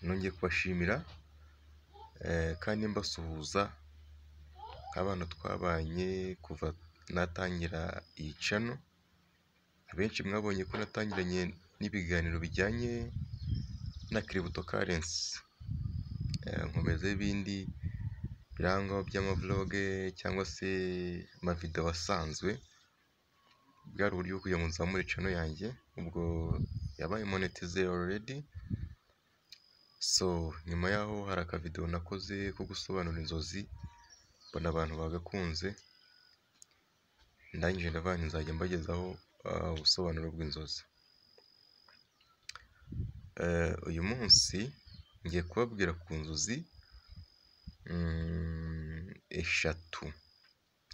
Nongeye kubashimira kandi mbasuhuza nk'abantu twabanye kuva natangira iyi channel. Abenshi mwabonye ko natangiranye n'ibiganiro bijyanye na cryptocurrency, nkomeza ibindi birangwa by'amavlog cyangwa se amavideo asanzwe. Bwari uburyo bwo kugira ngo nzamure channel yanjye, ubwo yabaye monetize already. So nyuma yaho hari akavideo nakoze ko gusobanura inzozi, mbona abantu bagakunze, ndangije ndavuga nti nzajya mbagezaho ubusobanuro bw'inzozi. Uyu munsi ngiye kubabwira ku nzozi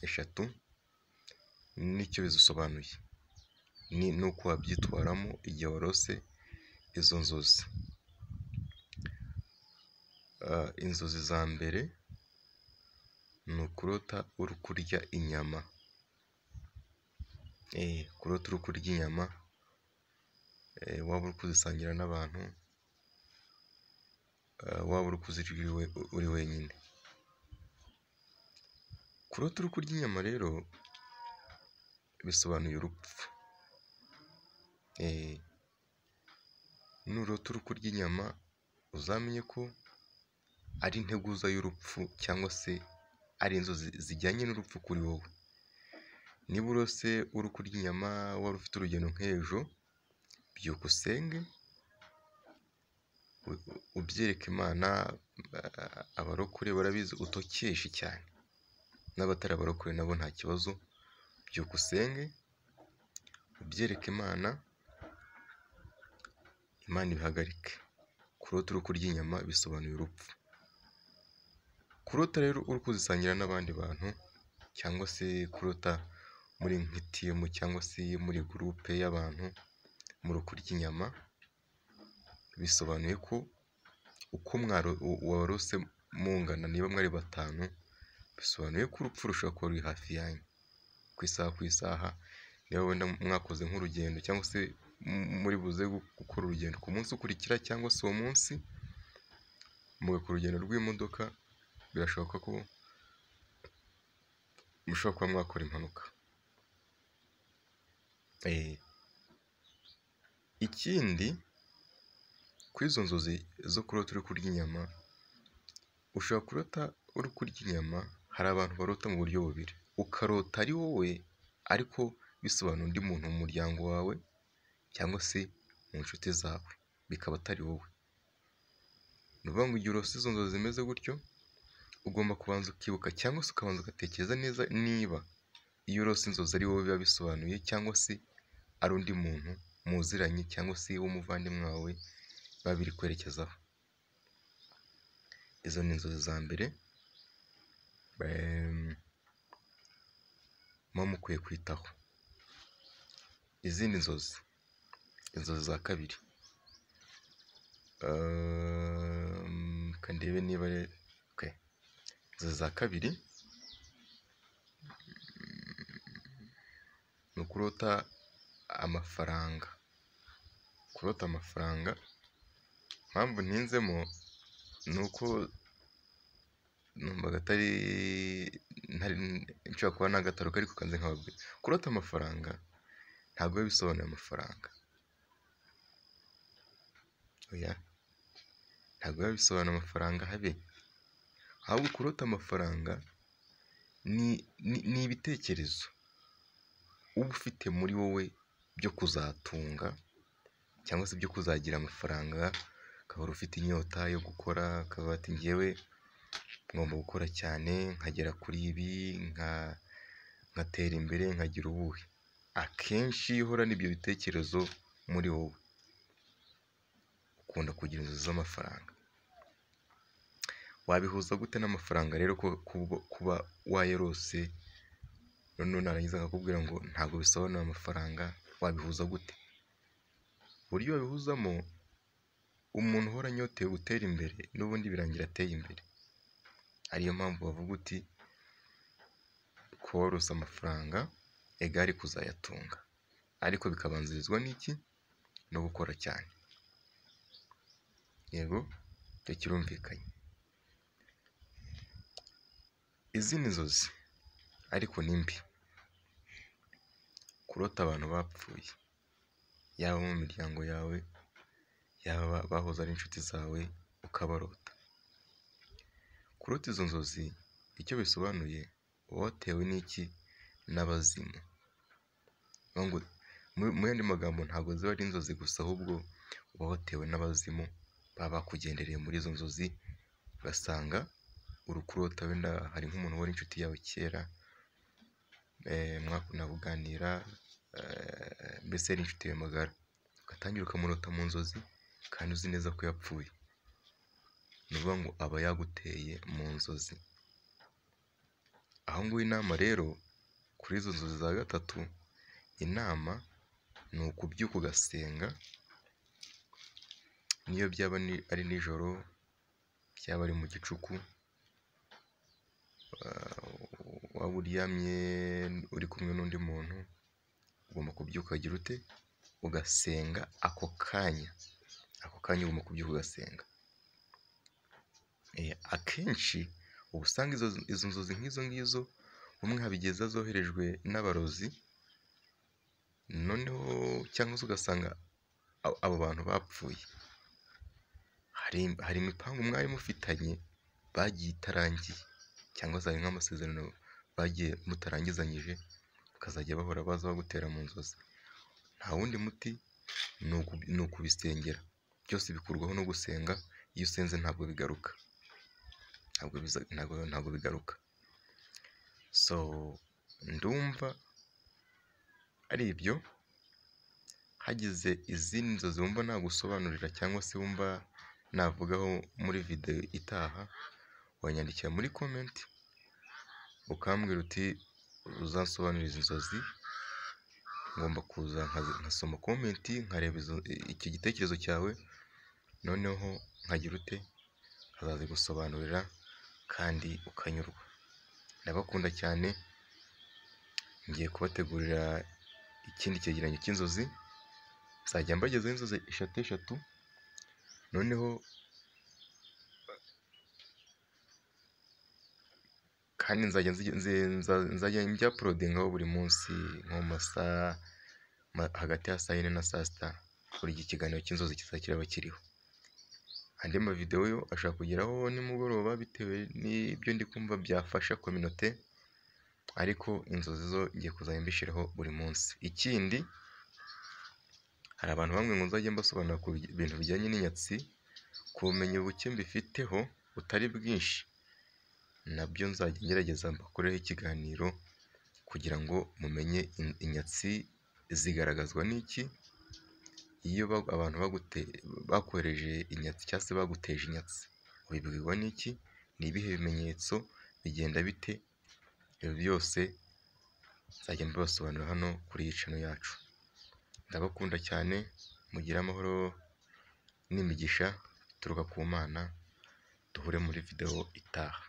eshatu n'icyo bizisobanuye, n'uko wabyitwaramo igihe warose izo nzozi. Inzozi za mbere ni ukurota uri kurya inyama. Kurota uri kurya inyama, waba uri kuzisangira n'abantu, waba uri kuzirya uri wenyine. Kurota uri kurya inyama rero bisobanuye urupfu. Nurota uri kurya inyama uzamenye ko ari integuza y'urupfu cyangwa se ari inzozi zijyanye n'urupfu kuri wowe. Niba urose uri kurya inyama wari ufite urugendo nk'ejo, byuka usenge ubyereke Imana, abarokore barabizi utokeshe cyane, n'abatari abarokore nabo nta kibazo, byuka usenge ubyereke Imana, Imana ibihagarike. Kurota uri kurya inyama bisobanuye urupfu. Kurota rero uri kuzisangira n'abandi bantu cyangwa se kurota muri nk'itimu cyangwa se muri gurupe y'abantu muri kurya inyama, bisobanuye ko uko warose mungana, niba mwari batanu, bisobanuye ko urupfu rushobora kuba ruri hafi yanyu ku isaha ku isaha. Niba wenda mwakoze nk'urugendo cyangwa se muri buze gukora urugendo ku munsi ukurikira cyangwa se uwo munsi mugakora urugendo rw'imodoka, birashoboka ko mushobora kuba mwakora impanuka. Ikindi kuri izo nzozi zo kurota uri kurya inyama, ushobora kurota uri kurya inyama. Hari abantu barota mu buryo bubiri, ukarota ari wowe ariko bisobanura undi muntu mu muryango wawe cyangwa se mu nshuti zawe, bikaba atari wowe. Ni ukuvuga ngo igihe urose izo nzozi zimeze gutyo, ugomba kubanza ukibuka cyangwa se ukabanza ugatekereza neza niba iyo urose inzozi ari wowe biba bisobanuye cyangwa se ari undi muntu muziranye cyangwa se w'umuvandimwe wawe biba biri kwerekezaho. Izo ni inzozi za mbere muba mukwiye kwitaho. Izindi nzozi, inzozi za kabiri, reka ndebe niba inzozi za kabiri ni ukurota amafaranga. Kurota amafaranga, impamvu ntinzemo ni uko numvaga atari nshobora kuba nagataruka, ariko kanze nkababwira. Kurota amafaranga ntabwo biba bisobanuye amafaranga, oya, ntabwo biba bisobanuye amafaranga habe. Ahubwo kurota amafaranga ni ibitekerezo uba ufite muri wowe byo kuzatunga cyangwa se byo kuzagira amafaranga, ukaba ufite inyota yo gukora, ukavuga ati njyewe ngomba gukora cyane nkagera kuri ibi, nkatera imbere, nkagira ubuhe. Akenshi iyo uhorana ibyo bitekerezo muri wowe, ukunda kugira inzozi z'amafaranga. Wabihuza gute n'amafaranga rero kuba wayarose, noneho narangiza nkakubwira ngo ntabwo bisobanura amafaranga, wabihuza gute? Uburyo wabihuzamo, umuntu uhora anyotewe gutera imbere n'ubundi birangira ateye imbere. Ariyo mpamvu bavuga uti kuba warose amafaranga egare kuzayatunga, ariko bikabanzirizwa n'iki? No gukora cyane. Yego, icyo kirumvikanye. Izindi nzozi ariko ni mbi, kurota abantu bapfuye, yaba mu miryango yawe, yaba bahoze ari inshuti zawe ukabarota. Kurota izo nzozi icyo bisobanuye, uba watewe n'iki? N'abazimu. Mu yandi magambo ntabwo ziba ari inzozi gusa, ahubwo uba watewe n'abazimu baba bakugendereye muri izo nzozi, ugasanga uri kurota wenda hari nk'umuntu wari inshuti yawe kera, mwakunda kuganira, mbese yari inshuti yawe magara, ugatangira ukamurota mu nzozi kandi uzi neza ko yapfuye. Ni ukuvuga ngo aba yaguteye mu nzozi. Aho nguha inama rero kuri izo nzozi za gatatu, inama ni ukubyuka ugasenga, niyo byaba ari nijoro, byaba ari mu gicuku, waba uryamye uri kumwe n'undi muntu, ugomba kubyuka ukagira ute? Ugasenga ako kanya, ako kanya ugomba kubyuka ugasenga. Akenshi uba usanga izo nzozi nk'izo ngizo, bumwe haba igihe ziba zoherejwe n'abarozi, noneho cyangwa se ugasanga abo bantu bapfuye, hari imipangu mwari mufitanye bagiye itarangiye, cyangwa se hari nk'amasezerano bagiye mutarangizanyije, bakazajya bahora baza bagutera mu nzozi. Nta wundi muti ni ukubisengera, byose bikurwaho no gusenga, iyo usenze ntabwo bigaruka, ntabwo bigaruka. So ndumva ari ibyo, hagize izindi nzozi wumva nagusobanurira cyangwa se wumva navugaho muri videwo itaha, wanyandikira muri comment ukambwira uti uzansobanurire izi nzozi, ngomba kuza nkasoma comment nkareba icyo gitekerezo cyawe, noneho nkagira ute? Nkazazigusobanurira kandi ukanyurwa. Ndabakunda cyane, ngiye kubategurira ikindi cyegeranyo cy'inzozi, nzajya mbagezaho inzozi eshatu eshatu, noneho kandi nzajya mbyaporodingaho buri munsi nko mu masaha hagati ya saa yine na saa sita, buri gihe ikiganiro cy'inzozi kizajya kiraba kiriho. Andi mavidewo yo ashobora kugeraho nimugoroba bitewe n'ibyo ndi kumva byafasha kominote, ariko inzozi zo ngiye kuzajya mbishyiraho buri munsi. Ikindi hari abantu bamwe ngo nzajya mbasobanurira ku bintu bijyanye n'inyatsi, ku bumenyi buke mbifiteho butari bwinshi, nabyo nzajya ngerageza mbakoreho ikiganiro kugira ngo mumenye inyatsi zigaragazwa n'iki, iyo abantu bakohereje inyatsi cyangwa se baguteje inyatsi, ubibwirwa n'iki? Ni ibihe bimenyetso? Bigenda bite? Ibyo byose nzajya mbibasobanurira hano kuri iyi channel yacu. Ndabakunda cyane, mugire amahoro n'imigisha bituruka ku Mana, duhure muri videwo itaha.